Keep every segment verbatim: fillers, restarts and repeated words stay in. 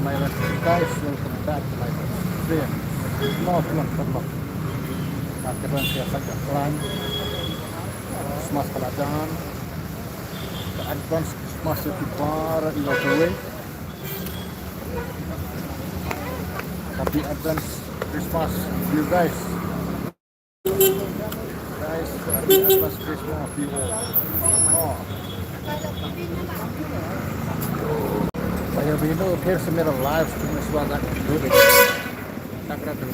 Hi guys, welcome back to my stream. Mo, come on, come on. Ka kren sia sa ka plan. Christmas ka la jan. Advance Christmas ïa phi baroh ïa kawei. Happy advance Christmas to you guys. Guys, happy advance Christmas to you all. Oh. भाइयों बहनों, फिर से मेरा live stream में स्वागत है। तगड़ा दे।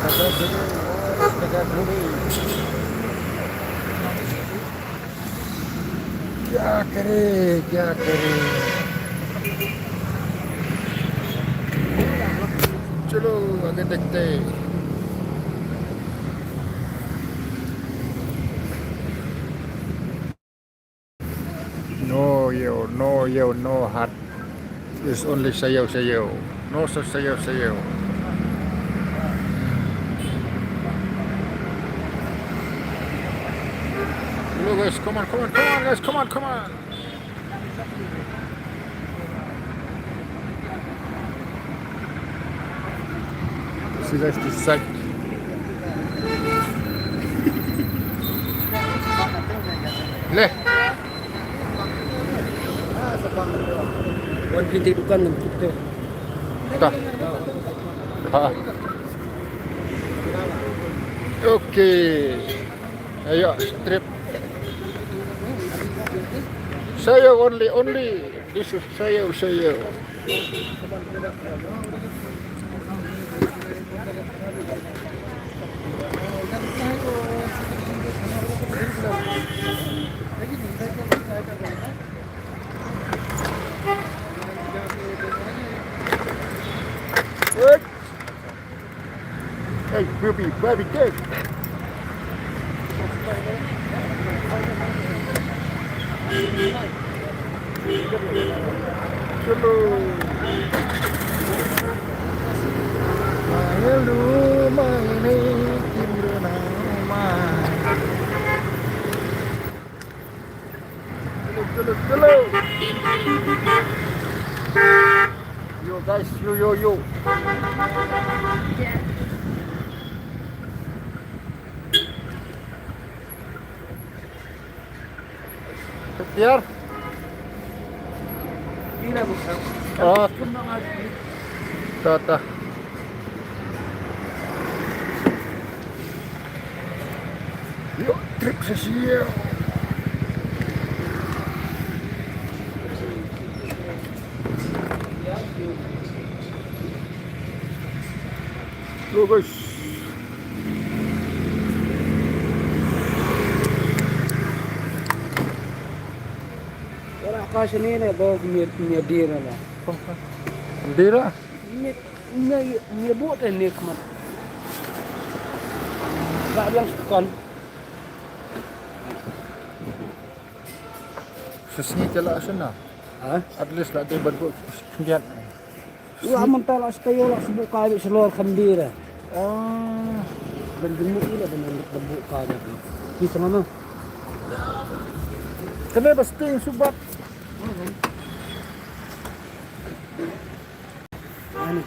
तगड़ा दे। तगड़ा दे। क्या करे, क्या करे? चलो, आगे देखते हैं। No, yo, no, yo, no hat. It's only sayo, sayo. No, sa-, sayo, sayo. Hello, guys, come on, come on, come on, guys, come on, come on. See, guys, this side. Le. Wan pintu dukan tu. Ta. Ha. Okay. Ayo, strip. Sayo only, only. This is sayo, sayo. Hey, baby, baby, cake. Hello. Hello, my name is Kimberly. Hello, hello, hello. Yo, guys, yo, yo, yo. Tiar. Ah. Ta, ta. Yo, trip sa sini. Hello, guys. Ora ka sini ne, bo, mia, mia dira na. Dira? Mia, mia, mia bo te ne kmat. Ba biang kon. Sa sngi te la shna. Ha? At least la te ban buh khyndiat. Wa mynta la shu taïew la shu buh kai bad shlor khyndiat. Ah. Ban jingmut ïa la ban, ban buh kai bad. Ki sama ma. Kane ba sting subat. Ani.